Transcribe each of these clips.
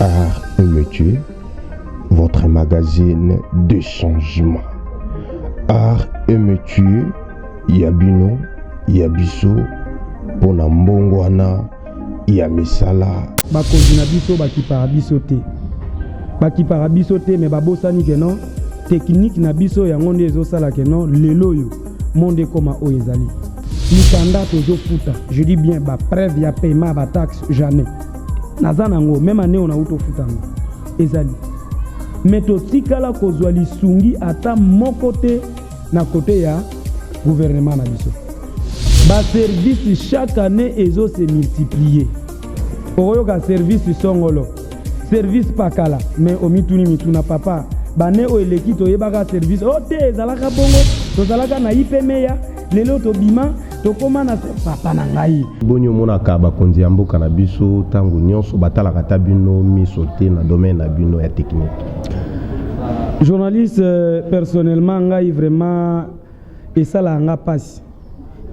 Art et Métier, votre magazine de changement. Art et Métier, ya bino, ya biso, pona mbongwana ya misala. Bakonzi na biso bakipaka biso te, bakipaka biso te, mais babosani que non, technique na biso yango nde ezosala que non, lelo oyo monde ekoma oyo ezali. Mikanda tozofuta, je dis bien bapreuve ya paiement ya bataxe, jamais naza nango. Même année oyo nauti ofuta yango ezali, mais totikala kozwa lisungi ata moko te na côté ya gouvernement na biso. Baservice chaque année ezose multiplier. Okoyoka service songolo, service pakala, mais omituni mituna: papa, bane oyo eleki toyebaka service o te, ezalaka bongo, tozalaka na IPMEA, lelo tobima, tokóma na papa na ngai. Boni omonaka bakonzi ya mboka na biso ntango nyonso batalaka ata bino miso te na domaine na bino ya technique? Journaliste, personnellement ngai vraiment esalaka nga mpasi,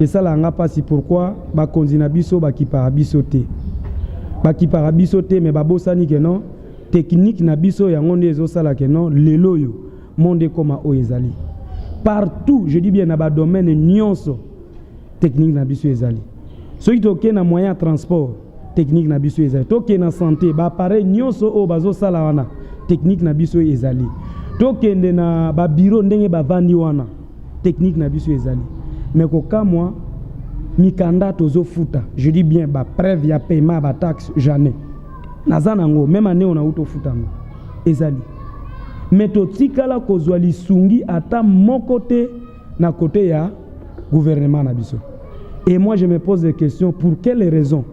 esalaka nga mpasi. Pourquoi? Bakonzi na biso bakipaka biso te, bakipaka biso te, mais babosani que non, technique na biso yango nde ezosala que non, lelo oyo monde ekóma oyo ezali. Partout, je dis bien na badomaine nyonso, technique na biso ezali. Soki tokei na moyen ya transport, technique na biso ezali. Tokei na santé, baappareil nyonso oyo bazosala wana, technique na biso ezali. Tokende na babureau, ndenge bavandi wana, technique na biso ezali. Mais kokamwa, mikanda tozofuta, je dis bien bapreuve ya paiement ya bataxe, jamais naza nango. Même année oyo nauti ofuta yango ezali, mais totikala kozwa lisungi ata moko te na côté ya gouvernement na biso. Et moi, je me pose des questions: pour quelle raison?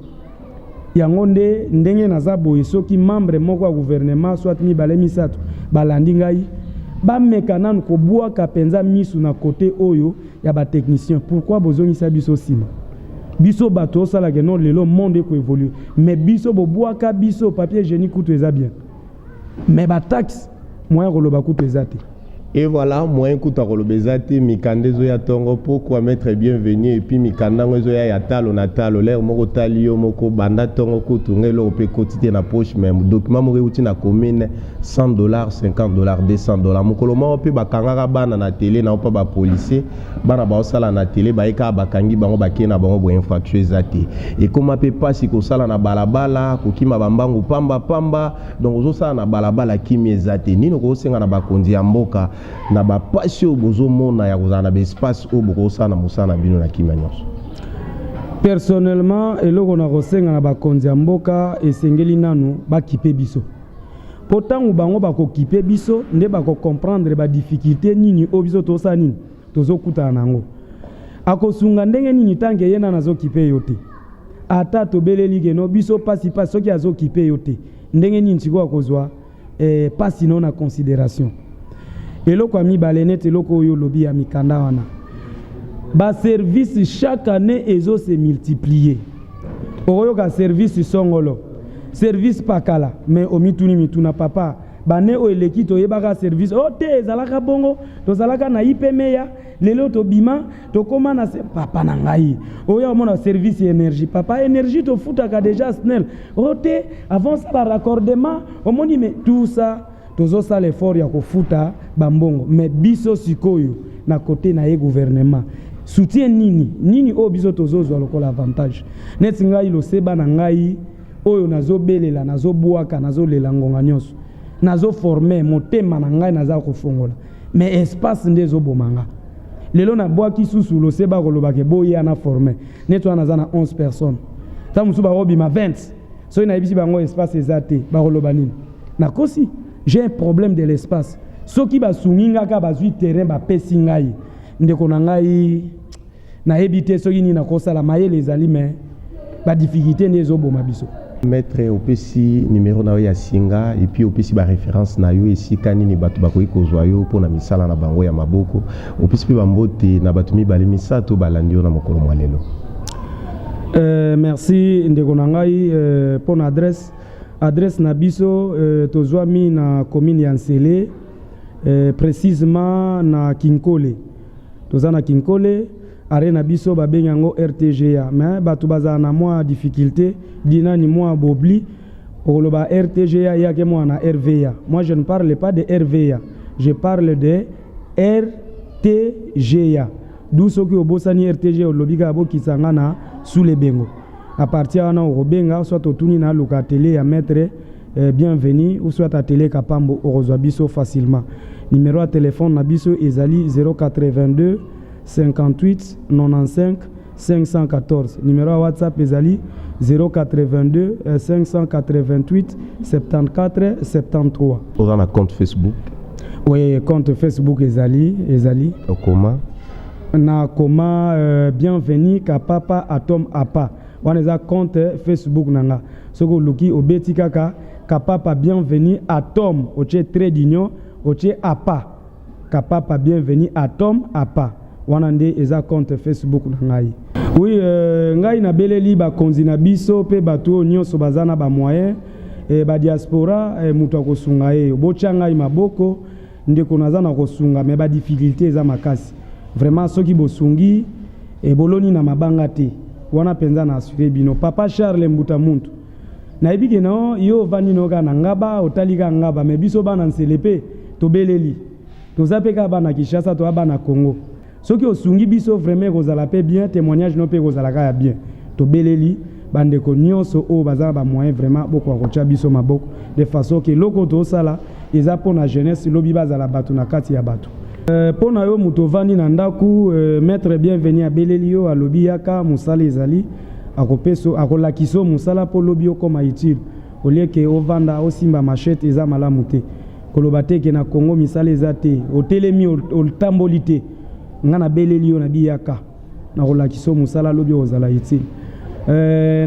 Yango nde ndenge naza boye, soki membre moko ya gouvernement, soit mibale, misato, balandi ngai, bameka nanu kobwaka mpenza misu na côté oyo ya batechnicien. Pourquoi bozongisa biso nsima? Biso bato osalaka non, lelo monde ekoévolue, mais biso bobwaka biso. Papier hygiénique kutu eza bien, mais bataxe, moyen koloba kutu eza te. Et voilà, moyen kuta koloba eza te. Mikanda ezoya ntongo pokwa, maître Bienvenu, et puis mikanda yango ezoya ya talo na talo. Lere moko otali yo moko banda ntongo kutu nga eloko mpe ekoti te na poche, mais document moko euti na commune, 100 dollars, 50 dollars, 200 dollars. Mokolo moko mpe bakangaka bana na télé na mpo bapolicier, bana baosala na télé, baye kaka bakangi bango, bakei na bango boye. Infraction eza te. Ekóma mpe mpasi kosala na balabala, kokima bambangu pamba pamba. Donc ozosala na balabala, kimi eza te. Nini okosenga na bakonzi ya mboka na bapasi oyo bozomona ya kozala na baespace oyo bokosala na mosala na bino na kimia nyonso? Personnellement, eloko na kosenga na bakonzi ya mboka, esengeli nanu bakipe biso, mpo ntango bango bakokipe biso nde bakocomprendre badifficulté nini oyo biso tosala, nini tozokutana na yango. Akosunga ndenge nini tant que ye nanu azokipe yo te? Ata tobeleli que non, biso pasi pasi, soki azokipe yo te, ndenge nini sikoyo akozwa pasi no na considération? Eloko ya mibale, neti eloko oyo olobi ya mikanda wana, baservice chaque année ezose multiplier. Okoyoka service songolo, service pakala, mais omituni mituna: papa, bane oyo eleki toyebaka service o te, ezalaka bongo, tozalaka na IPMEA, lelo tobima, tokóma na papa na ngai oyo omona service ya énergie. Papa, énergie tofutaka déjà SNEL o te, avant ça baraccordement omoni. Mais tout ça, tozosala effort ya kofuta bambongo, mais biso sikoyo na côté na ye gouvernement, soutien nini nini oyo biso tozozwa lokola avantage? Neti ngai, loseba na ngai oyo nazobelela, nazobwaka, nazolela ngonga nyonso, nazoforme motema na ngai, naza kofongola, mais espace nde ezoboma nga. Lelo nabwaki susu loseba kolobaka boya na forme. Neti wana naza na 11 personnes, ntango mosusu bakobima 20. Soki nayebisi bango espace eza te, bakoloba nini? Nakosi? J'ai un problème de l'espace. Soki basungi nga kaka, bazwi terrain bapesi ngai, ndeko na ngai, nayebi te soki nini nakosala. Mayele ezali, mais badifficulté nde ezoboma biso. Maître, opesi numéro na yo ya singa et puis opesi baréférence na yo, esika nini bato bakoki kozwa yo mpona misala na bango ya maboko. Opesi mpe bambote na bato mibale, misato balandi yo na mokolo mwa lelo. Merci ndeko na ngai mpona adresse. Adresse na biso, tozwami na commune ya Nsele, précisément na Kinkole. Toza na Kinkole, arrêt na biso babengi yango RTGA, mais bato bazala na mwa difficulté dinani, mwa bobli. Okoloba RTGA yake mwana RVA. Moi, je ne parle pas de RVA, je parle de RTGA. Du soki obosani RTG, olobi kaka bokisa nga na sous bengo. À partir wana okobenga, soit otuni na luka atelier ya maître Bienvenu ou soit atelier Kapambo, okozwa biso facilement. Numéro ya téléphone na biso ezali 082 58 95 514. Numéro ya WhatsApp ezali 082 588 74 73. Oza na compte Facebook? Oui, compte Facebook ezali. Okoma? Na koma Bienvenu Kapapa Atome Apa. Wana eza compte Facebook na nga. Soki oluki, obeti kaka Kapapa Bienvenu Atome, otie trait d'union, otie Apa, Kapapa Bienvenu Atome Apa. Wana nde eza compte Facebook na ngai. Oui, ngai nabeleli bakonzi na biso mpe bato oyo nyonso baza na bamoyen, badiaspora, moto akosunga ye, botya ngai maboko. Ndeko naza na kosunga, me badifficulté eza makasi vraiment. Soki bosungi, boloni na mabanga te. Wana mpenza na assurer bino. Papa Charles Mbuta Muntu, nayebi ke no yo ovandi no kaka na Ngaba, otali kaka Ngaba, me biso bana Nsele mpe tobeleli. Toza mpe kaka bana Kinshasa, toza bana Congo. Soki osungi biso vraiment, ekozala mpe bien, témoignage no mpe ekozala kaka ya bien. Tobeleli bandeko nyonso oyo baza na bamoyen, vraiment bokoka kotya biso maboko de façon ke eloko tozosala eza mpo na jeunesse, lobi bazala bato na kati ya bato. Mpo na yo moto ovandi na ndako, maître Bienvenu abeleli yo, alobi yaka, mosala ezali, akopesa, akolakisa yo mosala mpo lobi okóma utile. Au lieu ke ovanda osimba machette, eza malamu te. Koloba te ke na Congo misala eza te, otelemi, otamboli te. Nga nabeleli yo, nabi yaka, nakolakisa yo mosala, lobi okozala utile.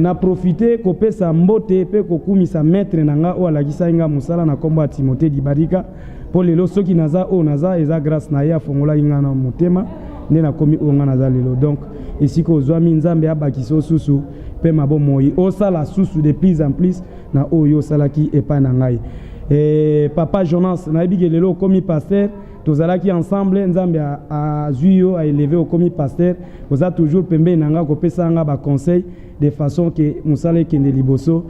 Na profite kopesa mbote mpe kokumisa maître na nga oyo alakisaki nga mosala na nkombo ya Timothée Dibarika, mpo lelo soki naza oyo naza, eza grâce na ye. Afongolaki nga na motema nde nakomi oyo nga naza lelo. Donc esika ozwami, Nzambe abakisa osusu mpe mabomoi, osala susu de plus en plus na oyo osalaki epai na ngai. Papa Jonas, nayebi ke lelo okomi pasteur. Tozalaki ensemble, Nzambe azwi yo, aélever, okomi pasteur. Oza toujours pembeni na nga kopesa nga baconseil de façon ke mosala ekende liboso.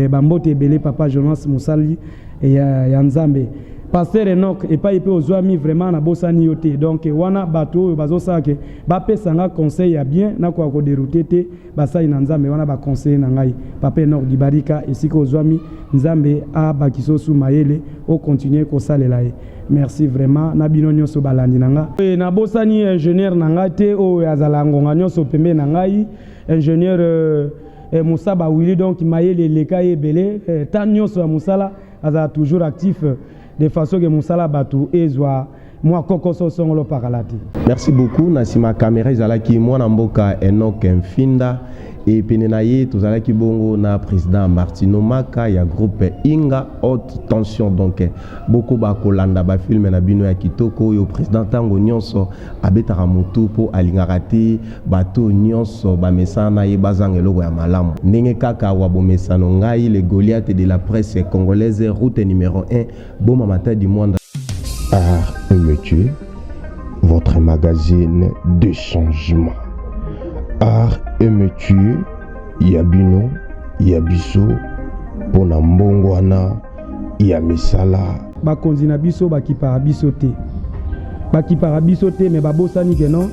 Bambote ebele, papa Jonas, mosali ya Nzambe. Pasteur Enok, epai mpe ozwami, vraiment nabosani yo te. Donc wana bato oyo bazosala ke bapesa nga conseil ya bien, nakoka kodérouter te. Basali na Nzambe wana, baconseiller na ngai, papa Enok Dibarika, esika ozwami, Nzambe abakisa osu mayele, ocontinuer kosalela ye. Merci vraiment na bino nyonso balandi na nga. Nabosani ingénieur na ngai te, oyo azala ngonga nyonso pembeni na ngai, ingénieur Mosaba Wili. Donc mayele eleka ye ebele, ta nyonso ya mosala azala toujours actif de façon ke mosala bato ezwa mwa kokoso songolo pakala te. Merci beaucoup. Na nsima caméra ezalaki mwana mboka Enok Mfinda, e pene na ye tozalaki bongo na président Martino Maka ya groupe Inga Haute Tension. Donc bokoba kolanda bafilme na bino ya kitoko oyo président ntango nyonso abetaka motu mpo alingaka te bato nyonso bamesana na ye bazanga eloko ya malamu. Ndenge kaka wa bomesano, ngai le Goliath de la presse congolaise, route numéro 1, Boma Matadi Mwanda. Art et Métier, votre magazine de changement. Art et Métier, ya bino, ya biso, mpona mbongwana ya misala. Bakonzi na biso bakipaka biso te, bakipaka biso te, me babosani ke non,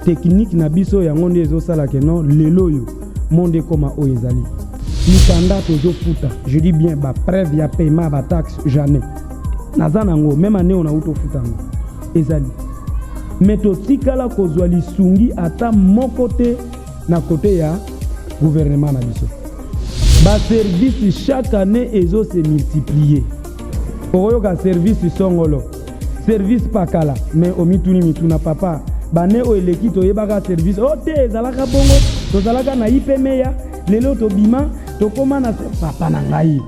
technique na biso yango nde ezosala ke non, lelo oyo monde ekóma oyo ezali. Mikanda tozofuta, je dis bien, bapreuve ya paiement ya bataxe, jamais naza nango. Même année oyo nauti ofuta yango ezali, me totikala kozwa lisungi ata moko te na kote ya gouvernement na biso. Baservice chaque année ezose multiplier. Okoyoka service songolo, service pakala, me omituni mituna: papa, bane oyo eleki toyebaka service o te, ezalaka bongo, tozalaka na IPMEYA, lelo tobima, tokóma na papa na ngai.